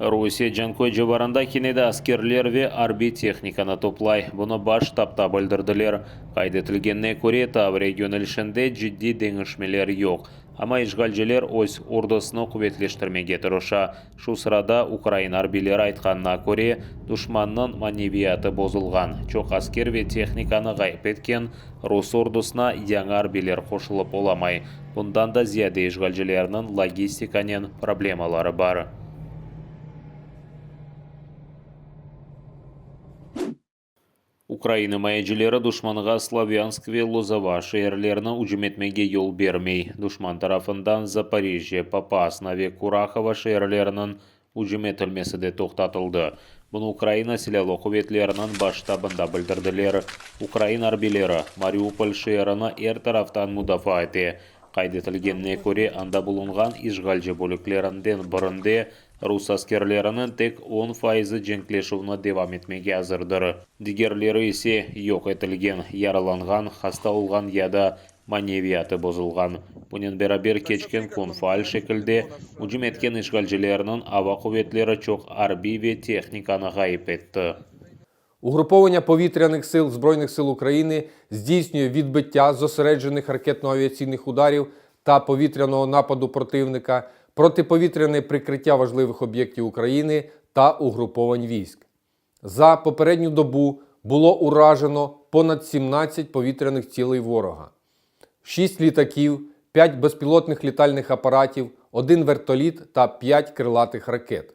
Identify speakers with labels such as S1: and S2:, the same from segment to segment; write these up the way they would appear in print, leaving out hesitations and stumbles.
S1: Rusiye Canköy civarında kene de askerler ve arbiy tehnikanı toplay. Bunı Baş ştabda bildirdiler. Qayd etilgenine köre, Tavriya yönelişinde ciddiy deñişmeler yoq, amma işğalciler öz ordusını quvetleştirmege tırışa. Şu sırada, ukrain arbiyleri aytqanına köre, duşmannıñ maneviyatı bozulğan, çoq asker ve tehnikanı ğayıp etken rus ordusına yañı arbiyler qoşulıp olamay. Bundan da ziyade işğalcilerniñ logistikanen problemaları bar. Ukrain imayecileri duşmanğa Slavânsk ve Lozova şeerlerini ücüm etmege yol bermey. Duşman tarafından Zaporijjâ, Popasna ve Kurahovo şeerleriniñ ücüm etilmesi de toqtatıldı. Bunı Ukraina Silâlı quvetleriniñ Baş ştabında bildirdiler. Ukrain arbiyleri Mariupol şeerini er taraftan mudafaa ete. Qayd etilgenine köre, anda bulunğan işğalci bölüklerinden birinde rus askerleriniñ tek on fayızı cenkleşüvni devam etmege azırdır, digerleri ise yoq etilgen, yaralanğan, hasta olğan ya da maneviyatı bozulğan. Bunen beraber, keçken kün faal şekilde ücüm etken işğalcilerniñ ava quvetleri çoq arbiy ve tehnikanı ğayıp etti.
S2: Угруповання повітряних сил Збройних сил України здійснює відбиття зосереджених ракетно-авіаційних ударів та повітряного нападу противника, протиповітряне прикриття важливих об'єктів України та угруповань військ. За попередню добу було уражено понад 17 повітряних цілей ворога. 6 літаків, 5 безпілотних літальних апаратів, 1 вертоліт та 5 крилатих ракет.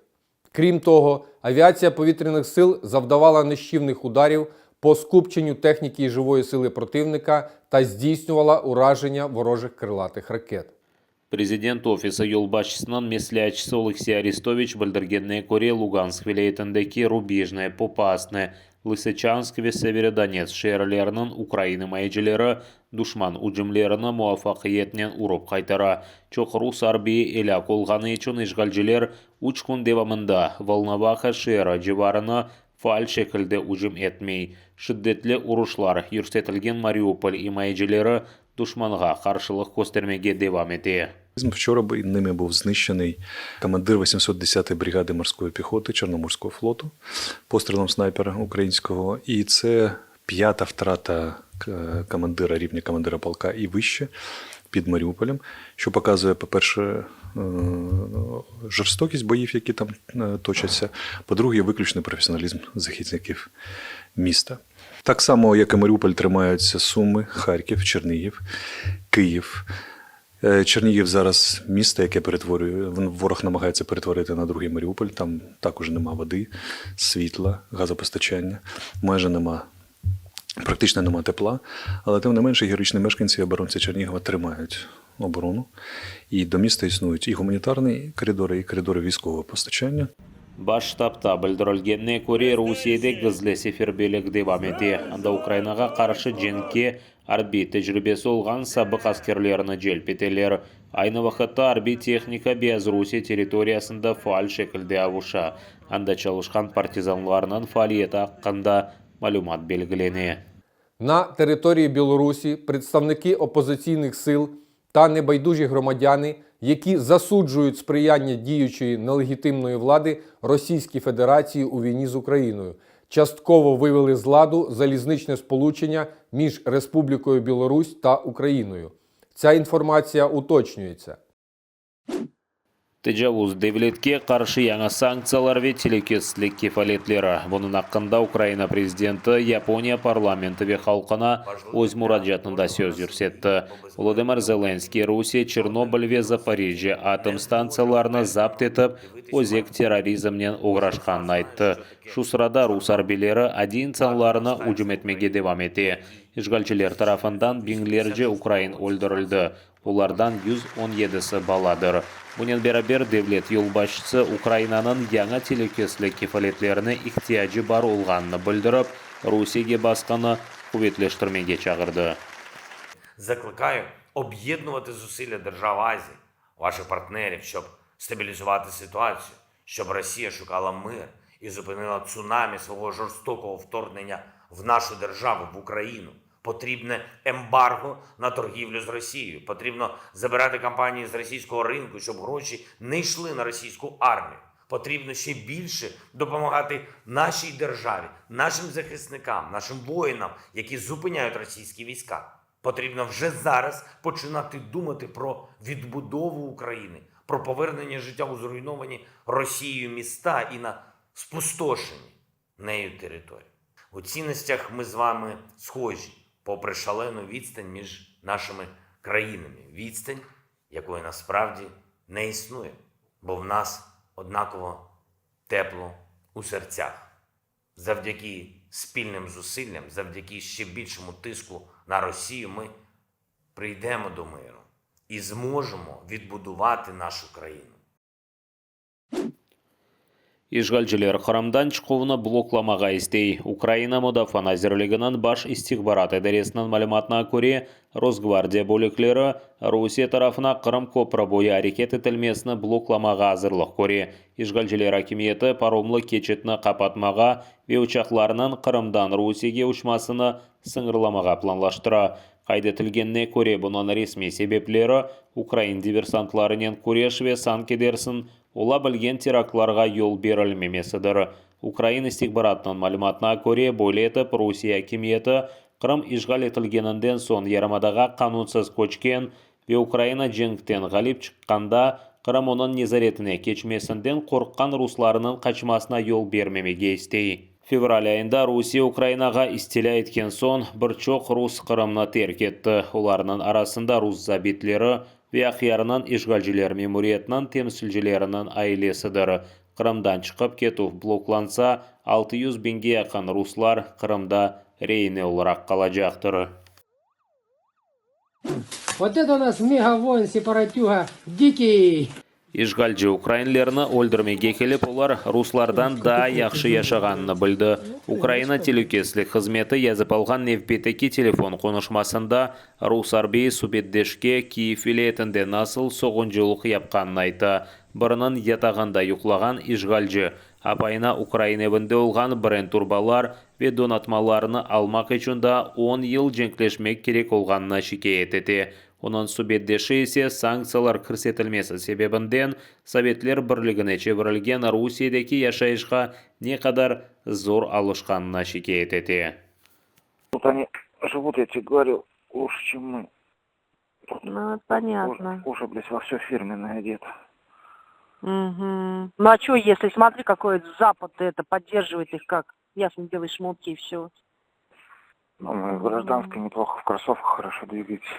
S2: Крім того, авіація повітряних сил завдавала нищівних ударів по скупченню техніки і живої сили противника та здійснювала ураження ворожих крилатих ракет.
S1: Prezident ofisi yolbaşçısınıñ mesleatçısı Oleksiy Arestoviç bildirgenine köre, Lugansk vilâyetindeki Rubijne, Popasne, Lısıçansk ve Severodonetsk şeerleriniñ ukrain imayecileri duşman ücümlerini muvafaqiyetnen urıp qaytara. Çoq rus arbiyi elâk olğanı içün işğalciler üç kün devamında Volnovaha şeeri civarına faal şekilde ücüm etmey. Şiddetli uruşlar yürsetilgen Mariupol imayecileri duşmanğa qarşılıq köstermege devam ete.
S3: Вчора ними був знищений командир 810-ї бригади морської піхоти Чорноморського флоту пострілом снайпера українського. І це п'ята втрата командира рівня командира полка і вище під Маріуполем, що показує, по-перше, жорстокість боїв, які там точаться, по-друге, виключний професіоналізм захисників міста. Так само, як і Маріуполь, тримаються Суми, Харків, Чернігів, Київ. Чернігів зараз місто, яке перетворює, ворог намагається перетворити на другий Маріуполь. Там також нема води, світла, газопостачання, майже нема, практично нема тепла. Але тим не менше героїчні мешканці і оборонці Чернігова тримають оборону. І до міста існують і гуманітарні коридори, і коридори військового постачання.
S1: Baş ştabda bildirilgenine köre, Rusiyede gizli seferberlik devam ete, anda Ukrainağa qarşı cenkke arbiy tecribesi olğan sabıq askerlerni celp eteler. Aynı vaqıtta arbiy tehnika Beyazrusiye territoriyasında faal şekilde avuşa, anda çalışqan partizanlarnıñ faaliyeti aqqında malümat belgilene.
S2: На території Білорусі представники опозиційних сил та небайдужі громадяни, які засуджують сприяння діючої нелегітимної влади Російській Федерації у війні з Україною, частково вивели з ладу залізничне сполучення між Республікою Білорусь та Україною. Ця інформація уточнюється.
S1: Tecavuz devletke qarşı yañı sanktsiyalar ve telükesizlik kefaletleri. Bunıñ aqqında Ukraina prezidenti Yaponiya parlamenti ve halqına öz muracaatında söz yürsetti. Volodımır Zelenskıy Rusiye Çernobıl ve Zaporijjâ atom stantsiyalarını zapt etip, özek terrorizmnen oğraşqanını ayttı. Şu sırada rus arbiyleri adiy insanlarnı ücüm etmege devam ete. İşğalciler tarafından biñlerce ukrain öldürildi, olardan 117si baladır. Bunen beraber, devlet yolbaşçısı Ukrainanıñ yañı telükesizlik kefaletlerine ihtiyacı bar olğanını bildirip, Rusiyege basqını quvetleştirmege çağırdı.
S4: Закликаю об'єднувати зусилля держав Азії, ваших партнерів, щоб стабілізувати ситуацію, щоб Росія шукала мир і зупинила цунамі свого жорстокого вторгнення в нашу державу, в Україну. Потрібне ембарго на торгівлю з Росією. Потрібно забирати компанії з російського ринку, щоб гроші не йшли на російську армію. Потрібно ще більше допомагати нашій державі, нашим захисникам, нашим воїнам, які зупиняють російські війська. Потрібно вже зараз починати думати про відбудову України, про повернення життя у зруйновані Росією міста і на спустошені нею території. У цінностях ми з вами схожі, попри шалену відстань між нашими країнами. Відстань, якої насправді не існує, бо в нас однаково тепло у серцях. Завдяки спільним зусиллям, завдяки ще більшому тиску на Росію, ми прийдемо до миру і зможемо відбудувати нашу країну.
S1: İşğalciler Qırımdan çıquvnı bloklamağa istey. Ukraina Mudafaa nazirliginiñ Baş istihbarat idaresiniñ malümatına köre, Rosgvardiya bölükleri Rusiye tarafına Qırım köprü boyu areket etilmesini bloklamağa azırlıq köre. İşğalciler akimiyeti paromlı keçitni qapatmağa ve uçaqlarnıñ Qırımdan Rusiyege uçmasını sıñırlamağa planlaştıra. Qayd etilgenine köre, bunıñ resmiy sebepleri ukrain diversantlarınen küreş ve sanki dersiñ ola bilgen teraktlarğa yol berilmemesidir. Ukrain istihbaratınıñ malümatına köre, böyle etip Rusiye akimiyeti Qırım işğal etilgeninden soñ yarımadağa qanunsız köçken ve Ukraina cenkten ğalip çıqqanda Qırım onıñ nezaretine keçmesinden qorqqan ruslarnıñ qaçmasına yol bermemege istey. Fevral ayında Rusiye Ukrainağa istilâ etken soñ bir çoq rus Qırımnı terk etti. Olarnıñ arasında rus zabitleri ve Aqyarnıñ işğalciler memuriyetiniñ temsilcileriniñ ailesidir. Qırımdan çıqıp ketüv bloklansa, 600 biñge yaqın ruslar Qırımda reine olaraq qalacaqtır.
S5: Вот это у нас мега-воин, сепаратюга, дикий.
S1: İşğalci ukrainlerni öldürmege kelip, olar ruslardan daa yahşı yaşağanını bildi. Ukraina telükesizlik hızmeti yazıp alğan nevbetteki telefon qonuşmasında rus arbiyi subetdeşke Kyiv vilâyetinde nasıl soğuncılıq yapqanını ayta. Biriniñ yatağında yuqlağan işğalci apayına ukrain evinde olğan brend urbalar ve donatmalarnı almaq içün daa 10 yıl cenkleşmek kerek olğanına şikâyet ete. Onıñ subetdeşi ise sanktsiyalar kirsetilmesi sebebinden Sovetler Birligine çevirilgen Rusiyedeki yaşayışqa ne qadar zor alışqanına şikâyet ete.
S6: Тут они живут, я тебе говорю, лучше, чем мы. Тут
S7: Ну, это понятно.
S6: Кожа, блядь, во все фирменное одета.
S7: Мгм. Ну а что, если, смотри, какой Запад это поддерживает их как? Ясно дело, шмотки и все.
S6: Ну, мы в гражданской неплохо, в кроссовках хорошо двигается.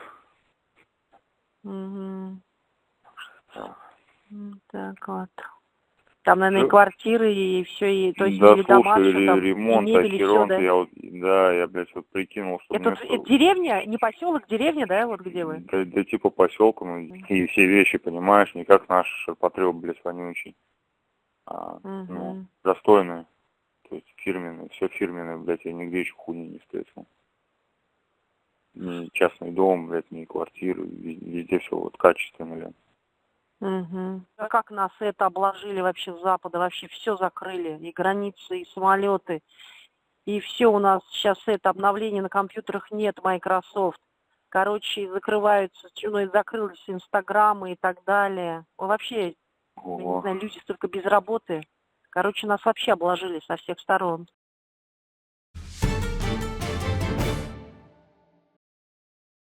S7: Угу.
S6: Да.
S7: Так вот. Там, наверное, и
S8: Ну,
S7: квартиры, и все, и, то есть
S8: Да,
S7: или дома,
S8: слушай,
S7: всё
S8: ре-
S7: там, и
S8: ремонт,
S7: мебель, и все,
S8: охеронт,
S7: да?
S8: я вот, да, я, блядь, вот прикинул, что
S7: Это,
S8: вместо,
S7: это деревня, не поселок, деревня, да, вот где вы?
S8: да, да типа поселка, ну, и все вещи, понимаешь, не как наш ширпотреб, блядь, вонючий, а, ну,
S7: Мгм.
S8: достойные, то есть фирменные, все фирменное, блядь, я нигде еще хуйни не встретил. Ни частный дом, блядь, ни квартиры, везде все вот качественно, блядь.
S7: Мгм. А как нас это обложили вообще с Запада, вообще все закрыли, и границы, и самолеты, и все у нас сейчас это обновление на компьютерах нет, Microsoft. Короче, и закрываются, ну и закрылись Инстаграмы и так далее. Ой, Вообще, я не
S8: Ого.
S7: знаю, люди столько без работы. Короче, нас вообще обложили со всех сторон.